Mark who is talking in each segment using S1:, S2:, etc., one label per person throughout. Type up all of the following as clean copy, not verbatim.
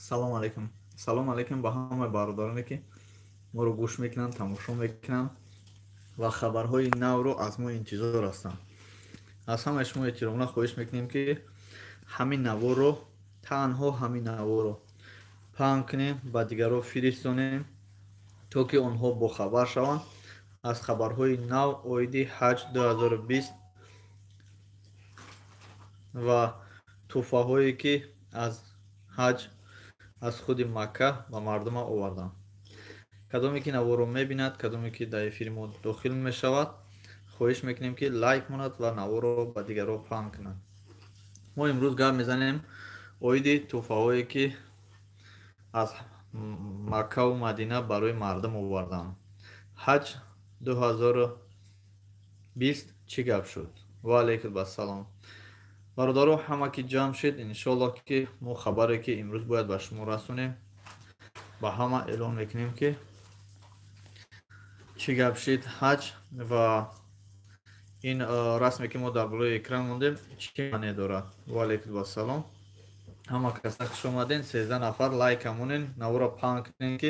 S1: Салом алейкум, салом алейкум ба ҳамаи бародароне, ки моро гӯш мекунанд, тамошо мекунанд ва хабарҳои навро аз мо интизор ҳастанд. Аз ҳамаи шумо эҳтиромона хоҳиш мекунем, ки ҳамин наворро, танҳо ҳамин наворро паҳн кунем, ба дигарро фиристонем, то ки онҳо бохабар шаванд аз хабарҳои нав оиди ҳаҷ 2020 ва тӯҳфаҳое, ки аз ҳаҷ, аз худи Макка ба мардума оварданд. Кадоме ки наворро мебинад, кадоме ки дар эфири мо дохил мешавад, хоҳиш мекунем, ки лайк монад ва наворро ба дигарро паҳн кунад. Мо имрӯз гап мезанем оиди тӯҳфаҳое, ки аз Маккаву Мадина барои мардум оварданд. Ҳаҷ 2020 чӣ гап шуд? Ва алайкум ассалом, бародаро, ҳама ки ҷамъ шид. Иншоаллоҳ, ки мо хабаре, ки имрӯз бояд ба шумо расонем, ба ҳама эълон мекунем, ки чӣ гап шид ҳаҷ ва ин расме, ки мо дар болои экран мондем, чӣ маъне дорад. Ва алайкум ассалом, ҳама каса хуш омаден. 13 нафар. Лайка монен, наворо паҳн кунем, ки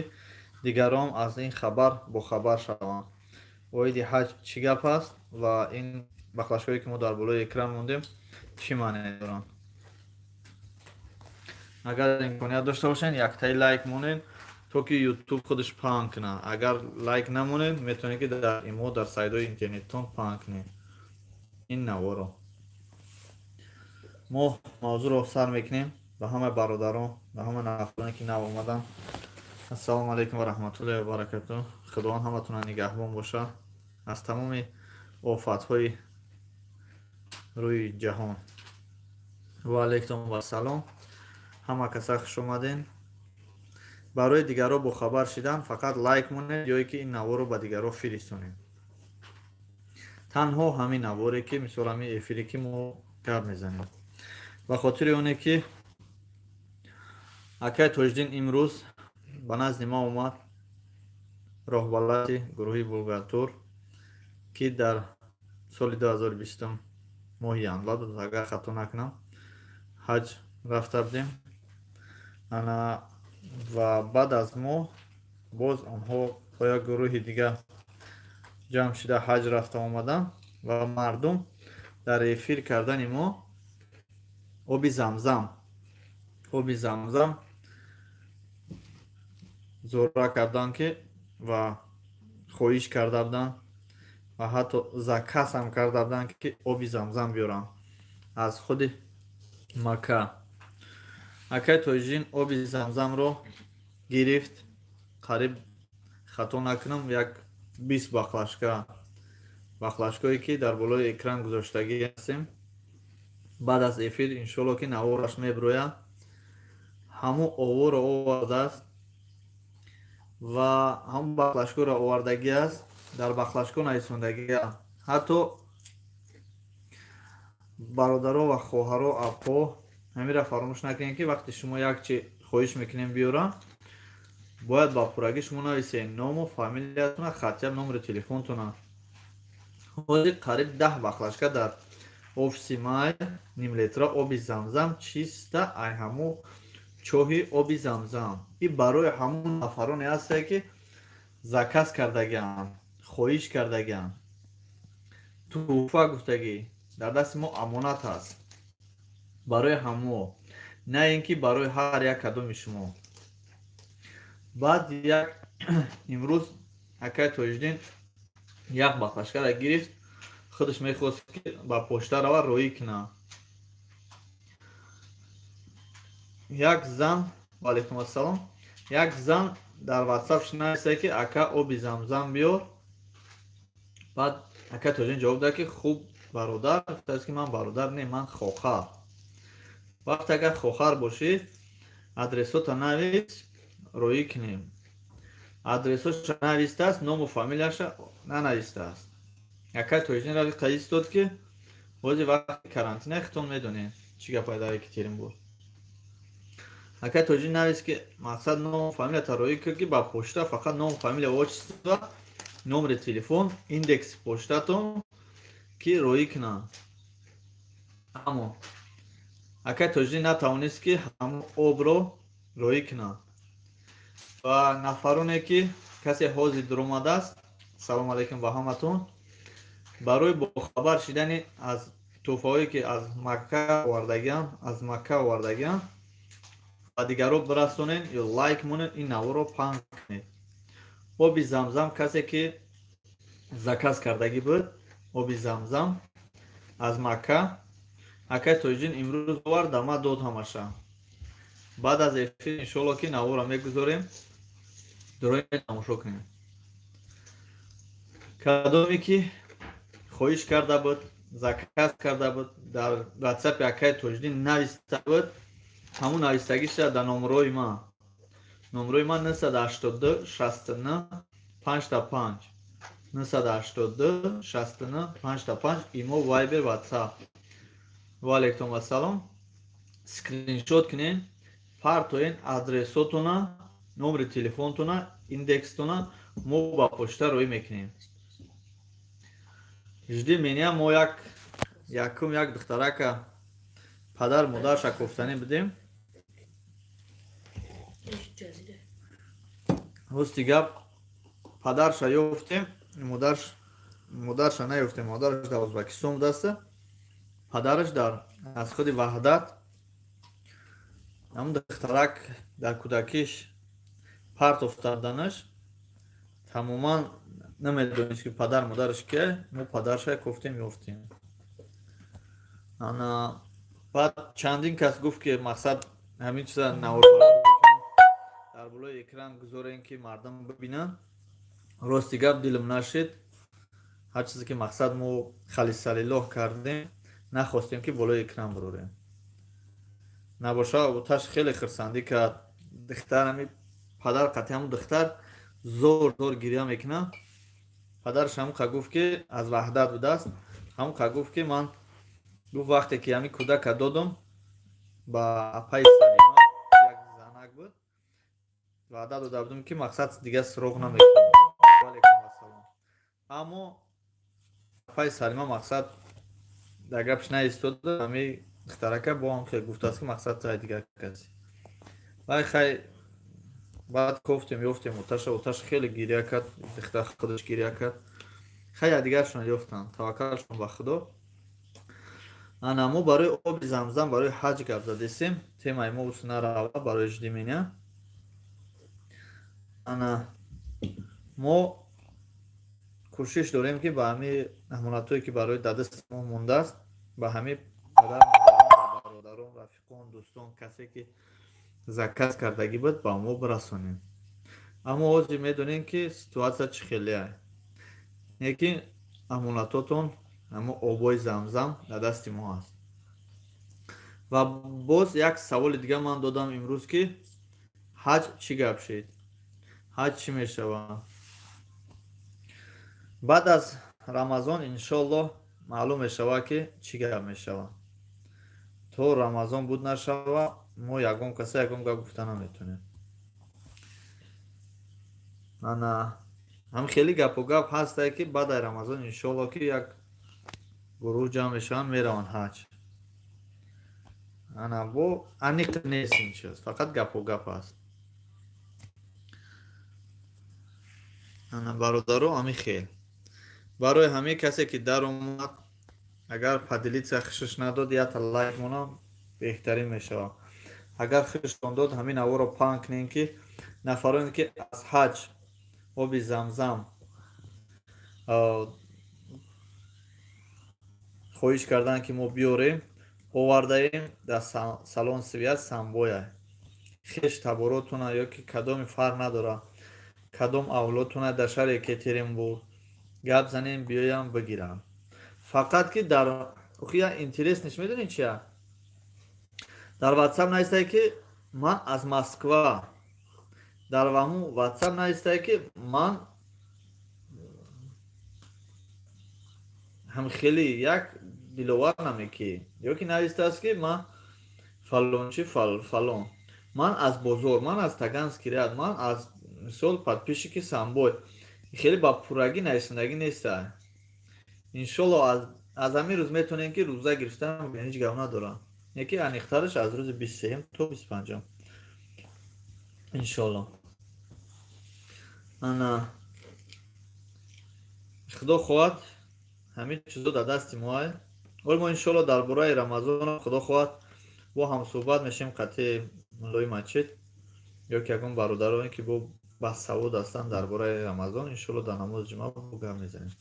S1: дигарон аз ин хабар бохабар шаванд. Оиди ҳаҷ чӣ гап аст ва ин баклажкое, ки мо дар болои экран мондем, чӣ маъне доранд? Агар имконият дошта бошед, яктаи лайк монед, то ки Ютуб худаш паҳн кунад. Агар лайк намонед, метавонед, ки дар имо, дар сайтҳои интернеттон паҳн кунед ин наворо. Мо мавзӯъро сар мекунем. Ба ҳамаи бародарон, ба ҳама нафароне, ки нав омаданд, ассалому алайкум ва раҳматуллоҳи ва баракату. Худованд ҳаматона нигаҳбон бошад аз тамоми офатҳои рӯи ҷаҳон. Ва алайкум вассалом, ҳама каса хуш омаден. Барои дигарро бохабар шидан фақат лайк монед ё ки ин наворро ба дигарро фиристонед. Танҳо ҳамин наворе, ки мисол ҳамин эфире, ки мо гап мезанем. Ба хотири оне ки акай Тоҷиддин имрӯз ба назди ма омад, роҳбалади гурӯҳи Булгартур, ки дар соли 2020, моҳи январ буд, агар хато накунам, ҳаҷ рафта будем. Ана, ва баъд аз мо боз онҳо бо як гурӯҳи дига ҷамъ шида ҳаҷ рафта омаданд ва мардум дар эфир кардани мо оби замзам, оби замзам зора карданд ки ва хоҳиш карда буданд ва ҳатто заказ ҳам карда буданд, ки оби замзам биёранд аз худи Макка. Акай Тоҷиддин оби замзамро гирифт, қариб, хато накунам, як 20 баклажка, баклажкое, ки дар болои экран гузоштагӣ ҳастем. Баъд аз эфир, иншоалло, ки навораш мебирояд. Ҳамун оборо овардааст ва ҳамун баклажкоро овардагӣ аст. Дар баклажко нависондагӣ ҳатто, бародаро ва хоҳаро, апо, ҳамира фаромӯш накунед, ки вақте шумо як чи хоҳиш мекунем биёрам, бояд ба пуррагӣ шумо нависед ному фамилиятона, хотя б номери телефонтона. Ҳозир қариб 10 баклажка дар офиси май нимлитра оби замзам, чиста ай ҳамун чоҳи оби замзам. И барои ҳамун нафароне ҳастае, ки заказ кардагианд, хоҳиш кардагианд, тӯҳфа гуфтагӣ, дар дасти мо амонат ҳаст барои ҳамо, на ин ки барои ҳар як кадоми шумо. Баъд як имрӯз акай Тоҷиддин як баклажкара гирифт, худаш мехост, ки ба почта рава, роӣ кунад. Як зан, ваалайкум ассалом, як зан дар Ватсап нависта, ки ака, оби замзам биёр. Баъд ака Тоҷиддин ҷавоб дад, ки хуб, бародар. Гуфтааст, ки ман бародар не, ман хохар. Вақте агар хохар бошӣ, адресота навис, роӣ кунем. Адресоша навистааст, ному фамилияша нанавистааст. Акай Тоҷиддин рафт, қаист дод, ки ҳозир вақти карантина, хитон медонед чӣ гапай дар Екатеринбург. Акай Тоҷиддин навист, ки мақсад ному фамилията роӣ кун, ки ба почта фақат ному фамилия, отчество, номери телефон, индекси почтатон, ки роӣ кунанд. Аммо акай Тоҷиддин натавонист, ки ҳамун обро Роӣ кунанд. Ва нафароне, ки касе ҳозир дуромадааст, салом алейкум ба ҳаматон. Барои бохабар шидани аз тӯҳфаҳое, ки аз Макка овардагиам, аз Макка овардагиам, ба дигарро бирасонед ё лайк монед, ин наворро паҳн кунед. Оби Замзам, касе ки заказ кардагӣ буд, оби Замзам аз Макка, акай Тоҷиддин имрӯз овард, да ма дод ҳамаша. Баъд аз эфир, иншоалло, ки наворро мегузорем, дурои тамошо кунем. Кадоме ки хоҳиш карда буд, заказ карда буд, дар Ватсапи акай Тоҷиддин нависта буд, ҳамун навистагиша дар номрои ман, номрои ман 982 69 55, 982 69 55, имо, Вайбер, Ватсап. Ваалейкум ассалом. Скриншот кунен, партоен адресотона, номери телефонтона, индекстона, мо ба почта роӣ мекунем. Жди меня. Мо як якум як духтарака падар модарша кофтанӣ будем.
S2: Ҷазира.
S1: Рости гап, падарша ёфтем, модарша наёфтем. Модараш дар Ӯзбекистон будаста, падараш дар аз худи Ваҳдат. Ҳамун духтарак дар кӯдакиш партофтарданаш, тамоман намедонист, ки падар модараш кия. Мо падарша кофтем, ёфтем. Ана баъд чандин кас гуфт, ки мақсад ҳамин чиза навор дар болои экран гузорем, ки мардум бибинанд. Рости гап, дилам нашид. Ҳар чизе ки мақсад мо халисаллилоҳ кардем, нахостем, ки болои экран бирорем. Набоша, оташ хеле хирсандӣ кард. Духтар ҳами падар қатъи ҳамун духтар зор зор гиря мекунад. Падараш ҳамун гуфт, ки аз Ваҳдат будааст, ҳамун гуфт, ки ман, гуфт, вақте ки ҳамин кӯдака додам ба апаи Салима, як занак буд, ваъда дода будам, ки мақсад дигар суроғ намекунам. Ваалейкум ассалом. Аммо апаи Салима мақсад дар гапш наистода, ҳами духтарака бо ҳам хел гуфтааст, ки мақсад тай дигар каси вай. Хай, баъд кофтем, ёфтем оташа. Оташ хеле гиря кард, духтар худаш гиря кард. Хай, дигаршон ёфтанд, таваккалшон ба Худо. Ана мо барои оби Замзам, барои ҳаҷ гап задесем, темаи мо усна рава. Барои жди меня. Ана мо кӯшиш дорем, ки ба ҳами амонатҳое, ки барои дадасти мо мондааст, ба ҳами падар, модарон ва бародарон, рафиқон, дӯстон, касе ки заказ кардагӣ буд, ба мо бирасонем. Аммо ҳозир медонем, ки ситуация чӣ хелеа. Лекин амонатотон, ҳамо обои Замзам дар дасти мо ҳаст. Ва боз як саволи дига ман додам имрӯз, ки ҳаҷ чӣ гап шид, ҳаҷ чӣ мешавад? Баъд аз Рамазон, иншоаллоҳ, маълум мешавад, ки чӣ гап мешавад. То Рамазон буд нашава, мо ягон каса ягон гап гуфта наметонем. Ана ҳам хеле гапу гап ҳастае, ки баъд аз Рамазон, иншоаллоҳ, ки як гурӯҳ ҷамъ мешаванд, мераванд ҳаҷ. Ана бо аниқ нест ин чиз, фақат гапу гап аст. Ана, бародаро, ҳамин хел. Барои ҳамин касе ки даромад, агар поделиться хушаш надод, якта лайк монам, беҳтарин мешавад. Агар хуштон дод, ҳамин наворро паҳн кунем, ки нафароне, ки аз ҳаҷ оби Замзам хоҳиш карданд, ки мо биёрем, овардаем. Дар салон связь Самбоя. Хеш таборотуна ё ки кадоми, фарқ надорад, кадом авлодтуна дар шаҳри Екатеринбург, гап занем, биёям бигирам. Фақат ки дар охия интересныйш медонед чия? Дар Ватсап навистае, ки ман аз Москва, дар ҳамун Ватсап навистае, ки ман ҳам хеле як диловар намекӣ, ё ки навистааст, ки ман фалончи, фалон, ман аз бозор, ман аз Таганский ряд, ман аз, мисол, подписчики Самбой. Хеле ба пуррагӣ нависондагӣ неста. Иншолло, аз ҳамин рӯз метавонем, ки рӯза гирифтан ҳеҷ гап надорам, яке аниқтараш аз рӯзи 23-м то 25-ум. Иншоалло, ана, худо хоҳад, ҳамин чизо дар дасти моа. Ҳол мо, иншоалло, дар бораи Рамазон, худо хоҳад, бо ҳамсӯҳбат мешем қатъи муллои масҷид ё ки ягон бародароне, ки бо басавод ҳастанд дар бораи Рамазон. Иншоалло, дар намози ҷумъа бо гап мезанем.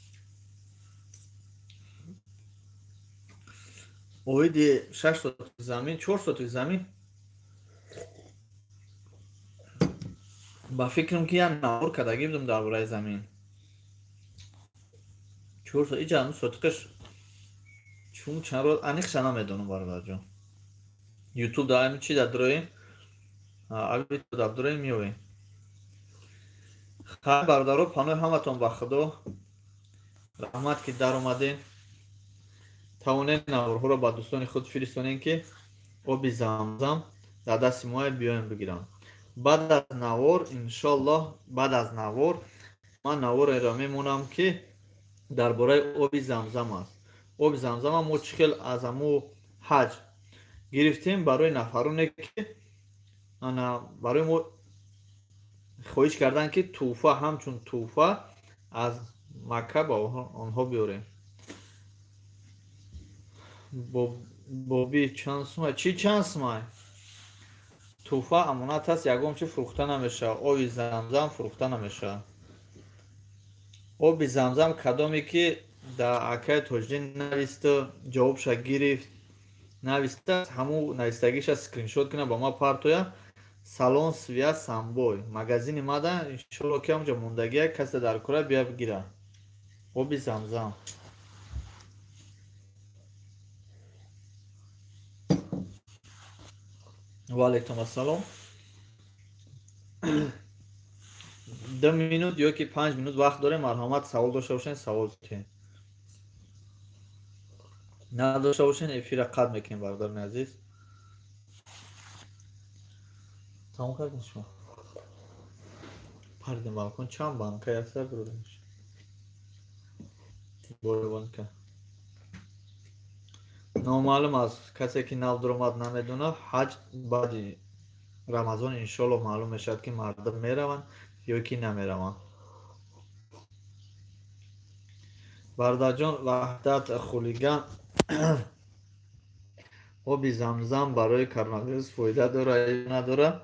S1: Оиди 6 сотик замин, 4 сотик замин, ба фикрам, ки як навор кардагӣ будам дар бораи замин. 4 сот иҷа сотиқаш чун чанд рӯз аниқша намедонам, бародарҷон. Ютуб да ами чи дадроем, Авито дадроем, меоем. Хайр, бародаро, паноҳи ҳаматон ба Худо. Раҳмат, ки даромадем. Тавонед, наворҳоро ба дӯстони худ фиристонем, ки оби Замзам дар дасти моя, биёем бигирам. Баъд аз навор, иншоаллоҳ, баъд аз навор ман навореро мемонам, ки дар бораи оби Замзам аст. Оби Замзама мо чӣ хел аз аму ҳаҷ гирифтем, барои нафароне, ки ана барои мо хоҳиш карданд, ки тӯҳфа, ҳамчун тӯҳфа аз Макка ба онҳо биёрем. Боби чанд сумай? Чӣ чанд сумай? Тӯҳфа амонат аст, ягон чи фурӯхта намешавад. Оби Замзам фурӯхта намешавад. Оби Замзам кадоме ки дар акаи Тоҷиддин нависту ҷавобша гирифт, нависта, ҳамун навистагиша скриншот кунад, ба ман партоя. Салон связь самбой магазини мада, иншолло, ки ҳамҷо мондагия. Касе дар кора, бия бигира оби Замзам. Ваалайкум ассалом. 2 минут ё ки 5 минут вақт дорем. Марҳамат, савол дошта бошед, савол диҳед, надошта бошед, эфира қатъ мекунем. Бародарони азиз, тамом кардем, шумо паридем балкон. Чанд банка яста биродем банка номаълум аст. Касе ки нав дуромад, намедонад. Ҳаҷ баъди Рамазон, иншоалло, маълум мешавад, ки мардум мераванд ё ки намераванд. Бародарҷон Ваҳдат Хулиган, оби Замзам барои коронавирус фоида дора ё надора?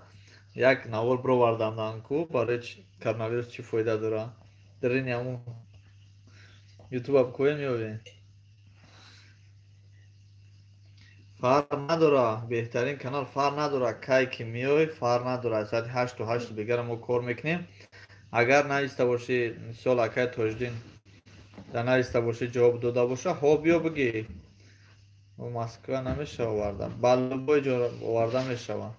S1: Як навор бировардам ку, барои коронавирус чӣ фоида дора. Дарини ҳамун ютуба бикоем, ёбем. Фарқ надора, беҳтарин канал. Фарқ надора, кай ки меой, фарқ надора. Соати 8-у 8 бегара мо кор мекунем. Агар нависта бошӣ, мисол, акай Тоҷиддин дар нависта бошӣ, ҷавоб дода боша, ҳо, биё бигӣ. Москва намеша оварда, ба любой ҷо оварда мешава.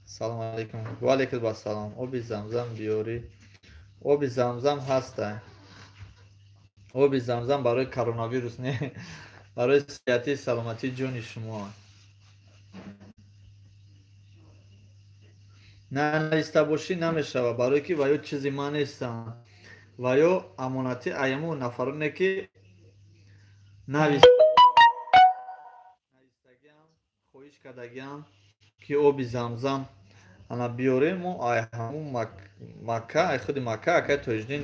S1: Салому алайкум. Ваалайкум ассалом. Оби Замзам биёрӣ. Оби Замзам ҳаста. Оби Замзам барои коронавирус не, барои сиҳатии саломатии ҷони шумо. Нанависта бошӣ, намешава, барое ки ва ё чизи ман нестам, ва ё амонатӣ аямо нафароне, ки навистагиам, хоҳиш кардагиам, ки оби Замзам ана биёрем. Мо ай ҳамун Макка, ай худи Макка акай Тоҷиддин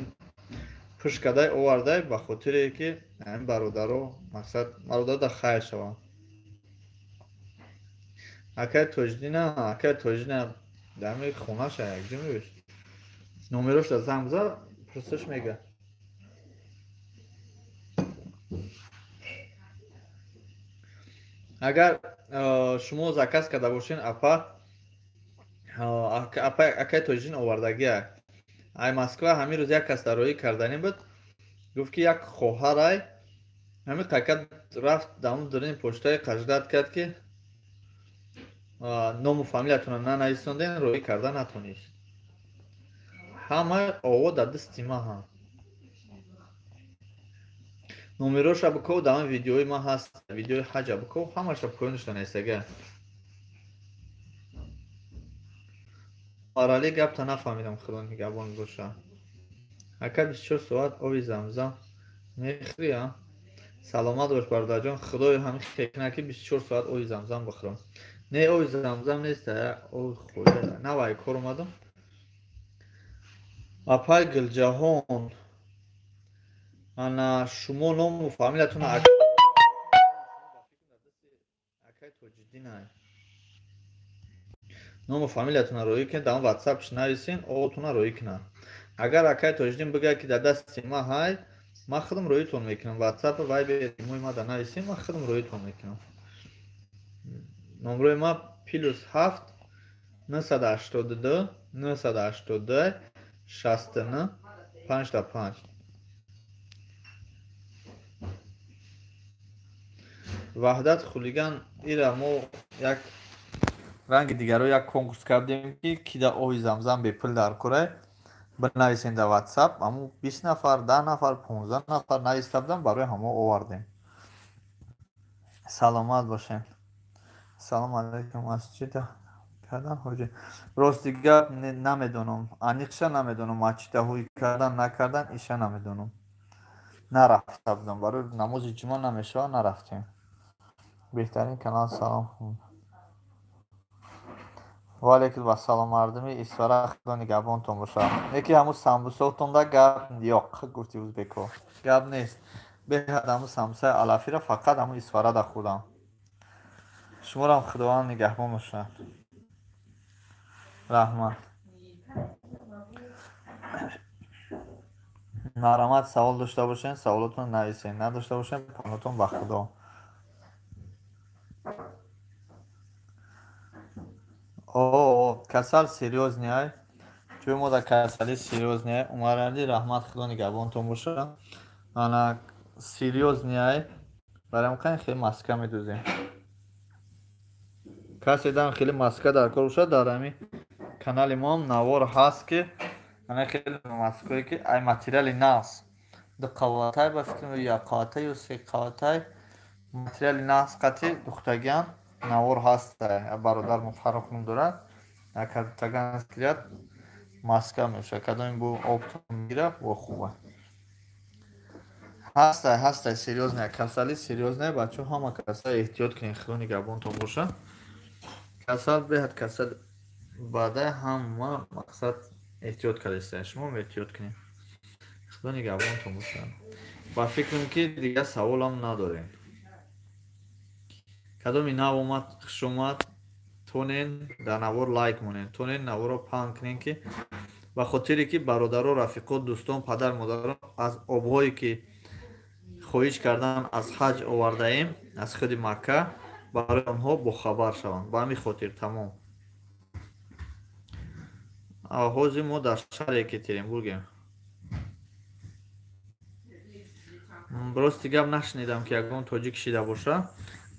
S1: пушт кардай овардай, ба хотире ки ҳамин бародаро, мақсад, бародаро дар хайр шаванд. Акай Тоҷиддина, акай Тоҷиддина дар ҳамин хонаша якҷо мебиш, номерошда занг бизар, пурсиш, мега. Агар шумо заказ карда бошен, апа, акай Тоҷиддин овардагия ай Москва. Ҳамин рӯз як кас дар роҳӣ карданӣ буд, гуфт, ки як хоҳарай ҳамин қакат рафт дар дурини почтаи қаждат кард, ки ному фамилиятонро нанависонден, роҳӣ карда натонист. Ҳама ово дар дасти ма ҳам. Номероша биков, дар он видеои ман ҳаст, видеои ҳаҷа биков, ҳамаша поёнашда нависага. Парали гапта нафаҳмидам, худо нигаҳбон боша. Ака, 24 соат оби Замзам мехӯрӣ? А, саломат бош, бародарҷон. Худои ҳамин хекна, ки 24 соат оби Замзам бихӯрам. Не, оби Замзам нест, оби холия. Навай кор омадам. Апай Гулҷаҳон, ана шумо ному фамилиятона акай Тоҷиддинай. Ному фамилиятона роӣ кунед, дар ватсапш нависен, оотона роӣ кунад. Агар акай Тоҷиддин бигӯяд, ки дар дасти ма ҳай, ман худам роитон мекунам. Ватсап, вайбер мои ма да нависем, ман худам роитон мекунам. Номрои ма +7 982 982 69 55. Ваҳдат хулиган, ира мо як ранги дигаро як конкурс кардем, ки кида оби Замзам бепул дар корай, бинависем дар ватсап. Ҳамун 20 нафар, 10 нафар, 15 нафар нависта будам, барои ҳамо овардем. Саломат бошем. Салому алайкум, масҷида кардан ҳоҷи? Рости гап, намедонам, аниқша намедонам, масҷида ҳуй кардан накардан иша намедонам, нарафта будам. Барои намози ҷумъа намешавад, нарафтем. Беҳтарин канал, салом. Ваалайкум ассалом, мардуми Исфара, Худо нигаҳбонтон бошад. Яке ҳамун самбусотонда гап ёқ, гуфти узбеко, гап нест. Беҳад ҳамун самбусаи алафиро фақат ҳамун Исфарада хӯрдам. Шуморам Худованд нигаҳбон бошад, раҳмат. Марҳамат, савол дошта бошед, саволотон нависед, надошта бошед, панотон ба Худо. О, касал серьёзный ай, ҷои мо дар касалӣ серьёзный ай. Умаралӣ, раҳмат, Худо нигаҳбонтон бошад. Ана серьёзный ай, барои ҳам хеле маска медӯзем. Касе дам хеле маска дар кор бошад, дар ҳами канали моам навор ҳаст, ки ана хеле маское, ки ай материали нағз, ду қаватай, ба фикрам, як қаватай ё се қаватай материали нағз қати духтагиан навор ҳаст. Бародар мо Фаррух ном дорад, таганският маска мешавад, кадоми бо обтон мегирад, бо хуба ҳастай. Ҳастай, серьёзная касалӣ, серьёзная. Бачаҳо, ҳама каса эҳтиёт кунед, Худо нигаҳбонтон бошад. Касал беҳад касал баъда, ҳама мақсад эҳтиёт кардастед, шумо эҳтиёт кунед. Худо нигаҳбонтон бошад. Ба фикрам, ки дигар саволам надорем. Кадоми нав омад, хуш омад. Тонен дар навор лайк монед, тонен наворро паҳн кунед, ки ба хотире ки бародаро, рафиқо, дӯстон, падар, модарон аз обҳое ки хоҳиш кардан аз ҳаҷ овардаем, аз худи Макка, барои онҳо бохабар шаванд. Ба ҳамин хотир тамом. Ҳозир мо дар шаҳри Екатеринбургем. Рости гап, нашунидам, ки ягон тоҷик шида боша.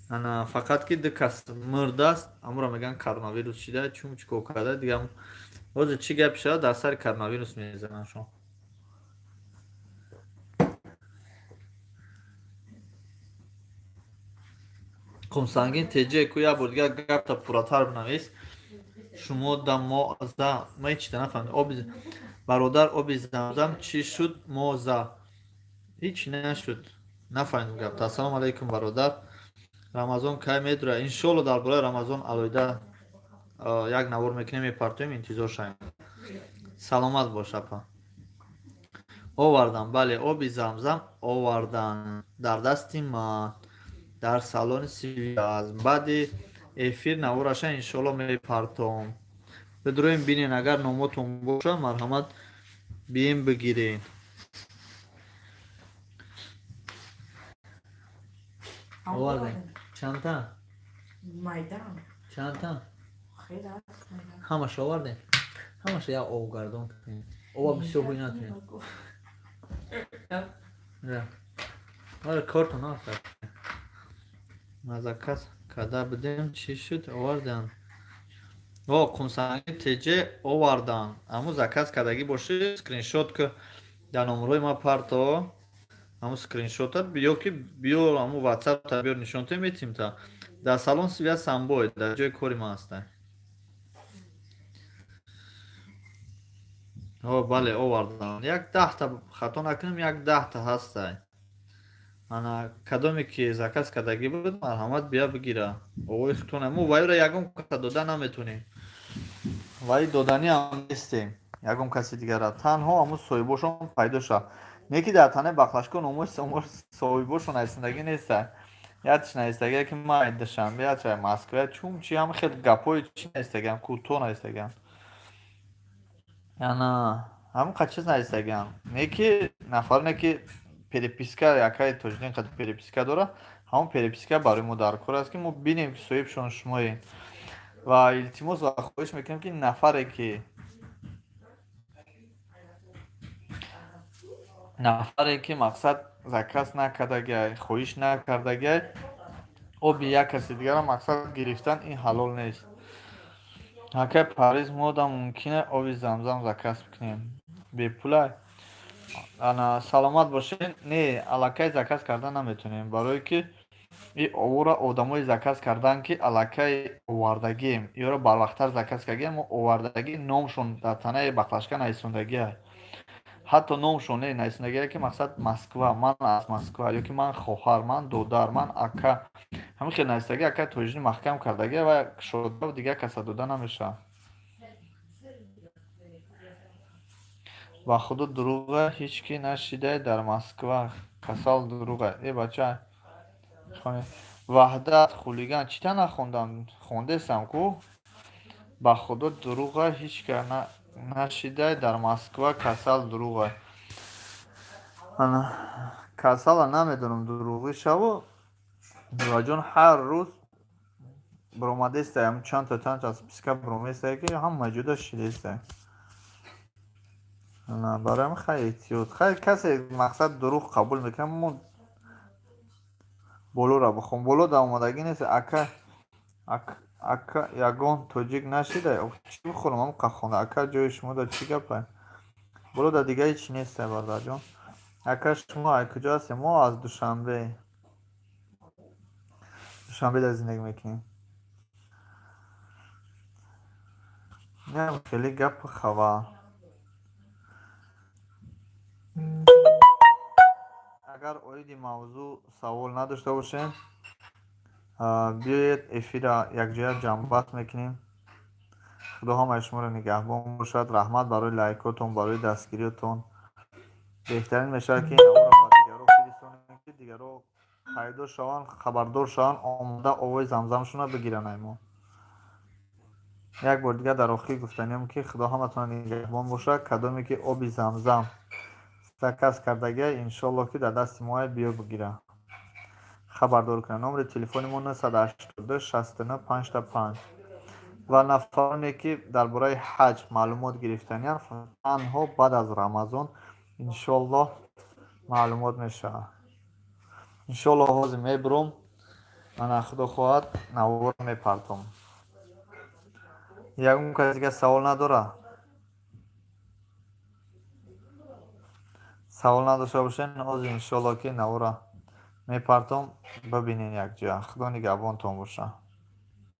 S1: Ана фақат ки ду кас мурдааст, амуро мегӯянд коронавирус шида, чун чӣ кор карда дигар. Ҳозир чӣ гап шава, дар сари коронавирус мезананд шумо. Қумсангин теҷе ку, як бор дигар гапта пурратар бинавис. Шумо да мо за ма ҳечита нафаҳмидам. Оби бародар, оби Замзам чӣ шуд? Мо за ҳеч нашуд, нафаҳмидам гапта. Ассалому алайкум, бародар, Рамазон кай медура? Иншоалло, дар бораи Рамазон алоҳида як навор мекунем, мепартоем, интизор шавем. Саломат бош, апа. Овардам, бале, оби Замзам овардан, дар дасти ман, дар салони связь. Баъди эфир навораша иншоалло мепартом, бидроем, бинен. Агар номотон боша, марҳамат, бием, бигирен. Овардем. Чандта?
S2: Майдан.
S1: Чандта?
S2: Хеле аст, майдан.
S1: Ҳамаша овардем, ҳамаша як обгардон кунем. Оба бисёр ҳуй накунем. Кортон аст. Заказ карда будем, чӣ шуд? Оварданд. О, қумсанги теҷе, овардан. Ҳамун заказ кардагӣ бошӣ, скриншот ки дар номерҳои ма парто, ҳамун скриншота ё ки биё, ҳамун ватсапта биёр, нишон те, метим та. Дар салон связь Самбой, дар ҷои кори ман ҳастам. О, бале, овардан. Як 10та, хато накунем, як 10та ҳастай. Ана, кадоме ки заказ кардагӣ буд, марҳамат, бия бигира. Овои худтона мо вайро ягон каса дода наметонем, вай доданӣ ҳам нестем ягон каси дигара. Танҳо ҳамун соҳибошон пайдо шавад. Не ки дар танаи баклажка номои соҳибошон нависандагӣ неста. Якш навистагия, ки ман Душанбе, якш Москва, чун чи ҳам хел гапҳои чи навистагиам, кӯтоҳ навистагиам. Ана ҳамон қад чиз навистагиам. Не ки нафароне ки переписка, якай Тоҷидин қад переписка дора, ҳамон переписка барои мо дар кор аст, ки мо бинем, ки соҳибшон шумоед. Ва илтимос ва хоҳиш мекунем, ки нафаре ки мақсад заказ накардагиай, хоҳиш накардагиай, оби як каси дигара мақсад гирифтан ин ҳалол нест. Акай Париз, модам мумкина оби Замзам заказ бикунем бепулай? Ана, саломат бошед. Не, аллакай заказ кардан наметонем, барое ки и овора одамое заказ кардан, ки аллакай овардагием. Иёро барвақттар заказ кардагием мо, овардагӣ. Номшон дар танаи баклажка нависондагиай. Ҳатто номшон не нависондагиай, ки мақсад Москва, ман аз Москва, ё ки ман хоҳар, ман додар, ман ака, ҳамин хел нависдагӣ. Акай Тоҷидин маҳкам кардагиай ва кушода, дигар каса дода намешавад. Ба худо, дурӯға, ҳеҷ ки нашидай дар Москва касал, дурӯға. Э, бача, Ваҳдат хулиган, чита нахондам? Хондесам ку. Ба худо, дурӯға, ҳеҷ ка нашидай дар Москва касал, дурӯға. Касала намедонам, дурӯғӣ шаву. Дурӯғаҷон, ҳар рӯз баромадестай, чандта чандта списка баромадестай, ки ҳама ҷуда шидестай. Барои ҳамин хай, эҳтиёт. Хай, касе мақсад дурӯғ қабул мекунад, мо болоро бихон, боло дар омодагӣ нест. Ака, ака, ягон тоҷик нашидай? Чӣ бихӯрам? Ҳам қахонда. Ака, ҷои шумо дар чӣ гапай? Боло дар дига ҳеҷ нестай, бародарҷон. Ака, шумо аз куҷо ҳастем? Мо аз Душанбе. Душанбе дар зиндагӣ мекунем. Хеле гапу хабар. Агар оиди мавзӯъ савол надошта бошем, биёед, эфира якҷоя ҷамъбаст мекунем. Худо ҳамаи шуморо нигаҳбон бошад. Раҳмат барои лайкотон, барои дастгириётон. Беҳтарин мешавад, ки инро ба дигарро фиристонем, ки дигарро пайдо шаванд, хабардор шаванд, омода овои Замзамшонро бигиранд. Ай мо як бор дигар дар охир гуфтаниям, ки Худо ҳаматонро нигаҳбон бошад. Кадоме ки оби Замзам заказ кардагия, иншоаллоҳ, ки дар дасти моя, биё бигира, хабардор кунад. Номери телефони мо 982 69 55. Ва нафароне ки дар бораи ҳаҷ маълумот гирифтаниянд, танҳо баъд аз Рамазон, иншоаллоҳ, маълумот мешавад. Иншоаллоҳ, ҳозир мебуром. Ана, Худо хоҳад, навор мепартом. Ягон кас дигар савол надорад? Савол надошта бошед, ҳозир, иншоаллоҳ, ки навора мепартом, бибинед якҷоя. Худо нигаҳбонтон бошад.